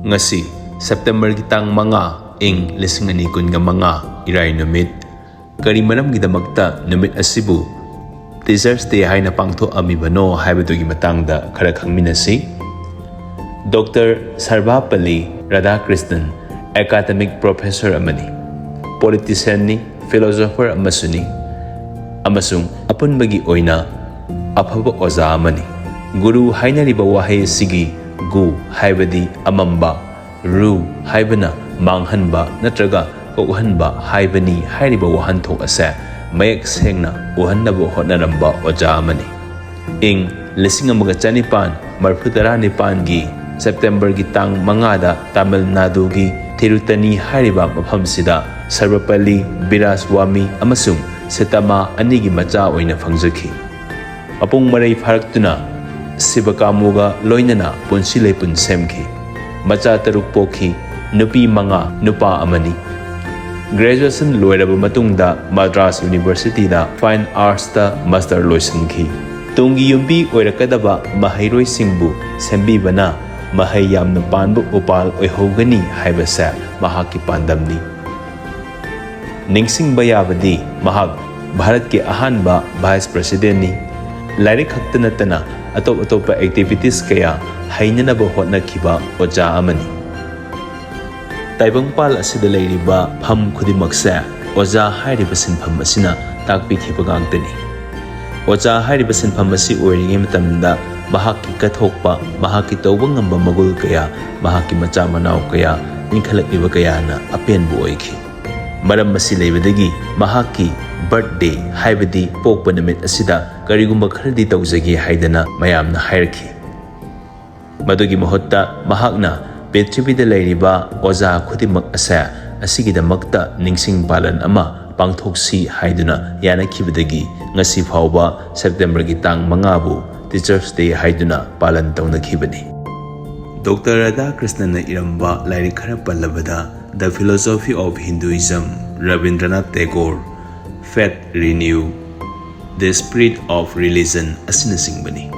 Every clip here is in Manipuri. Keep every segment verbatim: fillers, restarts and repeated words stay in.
ꯉꯁꯤ, ꯁꯦꯞꯇꯦꯝꯕꯔꯒꯤ ꯇꯥꯡ ꯃꯉꯥ, ꯏꯪ ꯂꯤꯁꯤꯡ ꯑꯅꯤ ꯀꯨꯟꯒ ꯃꯉꯥ, ꯏꯔꯥꯏ ꯅꯨꯃꯤꯠ, ꯀꯔꯤ ꯃꯔꯝꯒꯤꯗꯃꯛꯇ ꯅꯨꯃꯤꯠ ꯑꯁꯤꯕꯨ Teachers' Day ꯍꯥꯏꯅ ꯄꯥꯡꯊꯣꯛꯑꯝꯃꯤꯕꯅꯣ ꯍꯥꯏꯕꯗꯨꯒꯤ ꯃꯇꯥꯡꯗ ꯈꯔ ꯈꯪꯃꯤꯟꯅꯁꯤ꯫ ꯗꯣꯛꯇꯔ ꯁꯔꯚꯥꯄꯜꯂꯤ ꯔꯥꯙꯥꯀ꯭ꯔꯤꯁꯅꯟ academic professor ꯑꯃꯅꯤ, politicianꯅꯤ, philosopher ꯑꯃꯁꯨꯅꯤ, ꯑꯃꯁꯨꯡ ꯑꯄꯨꯟꯕꯒꯤ ꯑꯣꯏꯅ ꯑꯐꯕ ꯑꯣꯖꯥ ꯑꯃꯅꯤ꯫ ꯒꯨꯔꯨ ꯍꯥꯏꯅꯔꯤꯕ ꯋꯥꯍꯩ ꯑꯁꯤꯒꯤ ꯒꯨ ꯍꯥꯏꯕꯗꯤ ꯑꯃꯝꯕ, ꯔꯨ ꯍꯥꯏꯕꯅ ꯃꯥꯡꯍꯟꯕ ꯅꯠꯇ꯭ꯔꯒ ꯀꯣꯛꯍꯟꯕ ꯍꯥꯏꯕꯅꯤ ꯍꯥꯏꯔꯤꯕ ꯋꯥꯍꯟꯊꯣꯛ ꯑꯁꯦ ꯃꯌꯦꯛ ꯁꯦꯡꯅ ꯎꯍꯟꯅꯕ ꯍꯣꯠꯅꯔꯝꯕ ꯑꯣꯖꯥ ꯑꯃꯅꯤ꯫ ꯏꯪ ꯂꯤꯁꯤꯡ ꯑꯃꯒ ꯆꯅꯤꯄꯥꯟ ꯃꯔꯤꯐꯨ ꯇꯔꯥꯅꯤꯄꯥꯟꯒꯤ ꯁꯦꯞꯇꯦꯝꯕꯔꯒꯤ ꯇꯥꯡ ꯃꯉꯥꯗ ꯇꯥꯃꯤꯜ ꯅꯥꯗꯨꯒꯤ ꯊꯤꯔꯨꯇꯅꯤ ꯍꯥꯏꯔꯤꯕ ꯃꯐꯝꯁꯤꯗ ꯁꯔꯕꯄꯜꯂꯤ ꯕꯤꯔꯥꯁ꯭ꯋꯥꯃꯤ ꯑꯃꯁꯨꯡ ꯁꯤꯇꯃꯥ ꯑꯅꯤꯒꯤ ꯃꯆꯥ ꯑꯣꯏꯅ ꯐꯪꯖꯈꯤ꯫ ꯃꯄꯨꯡ ꯃꯔꯩ ꯐꯥꯔꯛꯇꯨꯅ ꯁꯤꯕꯀꯥꯃꯨꯒ ꯂꯣꯏꯅꯅ ꯄꯨꯟꯁꯤ ꯂꯩꯄꯨꯟ ꯁꯦꯝꯈꯤ꯫ ꯃꯆꯥ ꯇꯔꯨꯛ ꯄꯣꯛꯈꯤ, ꯅꯨꯄꯤ ꯃꯉꯥ, ꯅꯨꯄꯥ ꯑꯃꯅꯤ꯫ Graduation ꯂꯣꯏꯔꯕ ꯃꯇꯨꯡꯗ ꯃꯗ꯭ꯔꯥꯁ Universityꯗ Fine Artsꯇ master ꯂꯣꯏꯁꯤꯟꯈꯤ꯫ ꯇꯨꯡꯒꯤ ꯌꯨꯝꯕꯤ ꯑꯣꯏꯔꯛꯀꯗꯕ ꯃꯍꯩꯔꯣꯏꯁꯤꯡꯕꯨ ꯁꯦꯝꯕꯤꯕꯅ ꯃꯍꯩ ꯌꯥꯝꯅ ꯄꯥꯟꯕ ꯎꯄꯥꯜ ꯑꯣꯏꯍꯧꯒꯅꯤ ꯍꯥꯏꯕꯁꯦ ꯃꯍꯥꯛꯀꯤ ꯄꯥꯟꯗꯝꯅꯤ꯫ ꯅꯤꯡꯁꯤꯡꯕ ꯌꯥꯕꯗꯤ ꯃꯍꯥꯛ ꯚꯥꯔꯠꯀꯤ ꯑꯍꯥꯟꯕ Vice Presidentꯅꯤ꯫ ꯂꯥꯏꯔꯤꯛ ꯈꯛꯇ ꯅꯠꯇꯅ ꯑꯇꯣꯞ ꯑꯇꯣꯞꯄ activities ꯀꯌꯥ ꯍꯩꯅꯅꯕ ꯍꯣꯠꯅꯈꯤꯕ ꯑꯣꯖꯥ ꯑꯃꯅꯤ꯫ ꯇꯥꯏꯕꯪꯄꯥꯜ ꯑꯁꯤꯗ ꯂꯩꯔꯤꯕ ꯐꯝ ꯈꯨꯗꯤꯡꯃꯛꯁꯦ ꯑꯣꯖꯥ ꯍꯥꯏꯔꯤꯕ ꯁꯤꯟꯐꯝ ꯑꯁꯤꯅ ꯇꯥꯛꯄꯤꯈꯤꯕ ꯉꯥꯛꯇꯅꯤ꯫ ꯑꯣꯖꯥ ꯍꯥꯏꯔꯤꯕ ꯁꯤꯟꯐꯝ ꯑꯁꯤ ꯑꯣꯏꯔꯤꯉꯩ ꯃꯇꯝꯗ ꯃꯍꯥꯛꯀꯤ ꯀꯠꯊꯣꯛꯄ, ꯃꯍꯥꯛꯀꯤ ꯇꯧꯕ ꯉꯝꯕ ꯃꯒꯨꯜ ꯀꯌꯥ, ꯃꯍꯥꯛꯀꯤ ꯃꯆꯥ ꯃꯅꯥꯎ ꯀꯌꯥ, ꯏꯟꯈꯠꯂꯛꯂꯤꯕ ꯀꯌꯥꯅ ꯑꯄꯦꯟꯕ ꯑꯣꯏꯈꯤ꯫ ꯃꯔꯝ ꯑꯁꯤ ꯂꯩꯕꯗꯒꯤ ꯃꯍꯥꯛꯀꯤ birthday, ꯍꯥꯏꯕꯗꯤ ꯄꯣꯛꯄ ꯅꯨꯃꯤꯠ ꯑꯁꯤꯗ ꯀꯔꯤꯒꯨꯝꯕ ꯈꯔꯗꯤ ꯇꯧꯖꯒꯦ ꯍꯥꯏꯗꯅ ꯃꯌꯥꯝꯅ ꯍꯥꯏꯔꯛꯈꯤ꯫ ꯃꯗꯨꯒꯤ ꯃꯍꯨꯠꯇ ꯃꯍꯥꯛꯅ ꯄ꯭ꯔꯤꯊꯤꯕꯤꯗ ꯂꯩꯔꯤꯕ ꯑꯣꯖꯥ ꯈꯨꯗꯤꯡꯃꯛ ꯑꯁꯦ ꯑꯁꯤꯒꯤꯗꯃꯛꯇ ꯅꯤꯡꯁꯤꯡ ꯄꯥꯂꯟ ꯑꯃ ꯄꯥꯡꯊꯣꯛꯁꯤ ꯍꯥꯏꯗꯨꯅ ꯌꯥꯅꯈꯤꯕꯗꯒꯤ ꯉꯁꯤ ꯐꯥꯎꯕ ꯁꯦꯞꯇꯦꯝꯕꯔꯒꯤ ꯇꯥꯡ ꯃꯉꯥꯕꯨ Teachers' Day ꯍꯥꯏꯗꯨꯅ ꯄꯥꯂꯟ ꯇꯧꯅꯈꯤꯕꯅꯤ꯫ ꯗꯣꯛꯇꯔ ꯔꯥꯙꯥꯀ꯭ꯔꯤꯁꯅꯟꯅ ꯏꯔꯝꯕ ꯂꯥꯏꯔꯤꯛ ꯈꯔ ꯄꯜꯂꯕꯗ The Philosophy of Hinduism, Rabindranath Tagore, Faith Renew, The Spirit of Religion ꯑꯁꯤꯅꯆꯤꯡꯕꯅꯤ꯫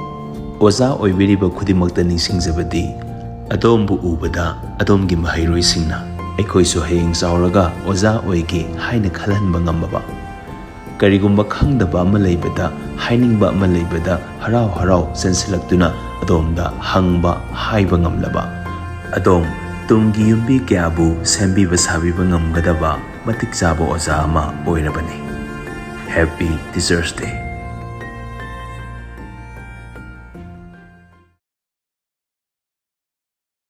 ꯑꯣꯖꯥ ꯑꯣꯏꯕꯤꯔꯤꯕ ꯈꯨꯗꯤꯡꯃꯛꯇ ꯅꯤꯡꯁꯤꯡꯖꯕꯗꯤ, ꯑꯗꯣꯝꯕꯨ ꯎꯕꯗ ꯑꯗꯣꯝꯒꯤ ꯃꯍꯩꯔꯣꯏꯁꯤꯡꯅ ꯑꯩꯈꯣꯏꯁꯨ ꯍꯌꯦꯡ ꯆꯥꯎꯔꯒ ꯑꯣꯖꯥ ꯑꯣꯏꯒꯦ ꯍꯥꯏꯅ ꯈꯜꯍꯟꯕ ꯉꯝꯃꯕ, ꯀꯔꯤꯒꯨꯝꯕ ꯈꯪꯗꯕ ꯑꯃ ꯂꯩꯕꯗ, ꯍꯥꯏꯅꯤꯡꯕ ꯑꯃ ꯂꯩꯕꯗ ꯍꯔꯥꯎ ꯍꯔꯥꯎ ꯆꯦꯟꯁꯤꯜꯂꯛꯇꯨꯅ ꯑꯗꯣꯝꯗ ꯍꯪꯕ, ꯍꯥꯏꯕ ꯉꯝꯂꯕ, ꯑꯗꯣꯝ ꯇꯨꯡꯒꯤ ꯌꯨꯝꯕꯤ ꯀꯌꯥꯕꯨ ꯁꯦꯝꯕꯤꯕ ꯁꯥꯕꯤꯕ ꯉꯝꯒꯗꯕ ꯃꯇꯤꯛ ꯆꯥꯕ ꯑꯣꯖꯥ ꯑꯃ ꯑꯣꯏꯔꯕꯅꯤ꯫ Happy Teachers' Day꯫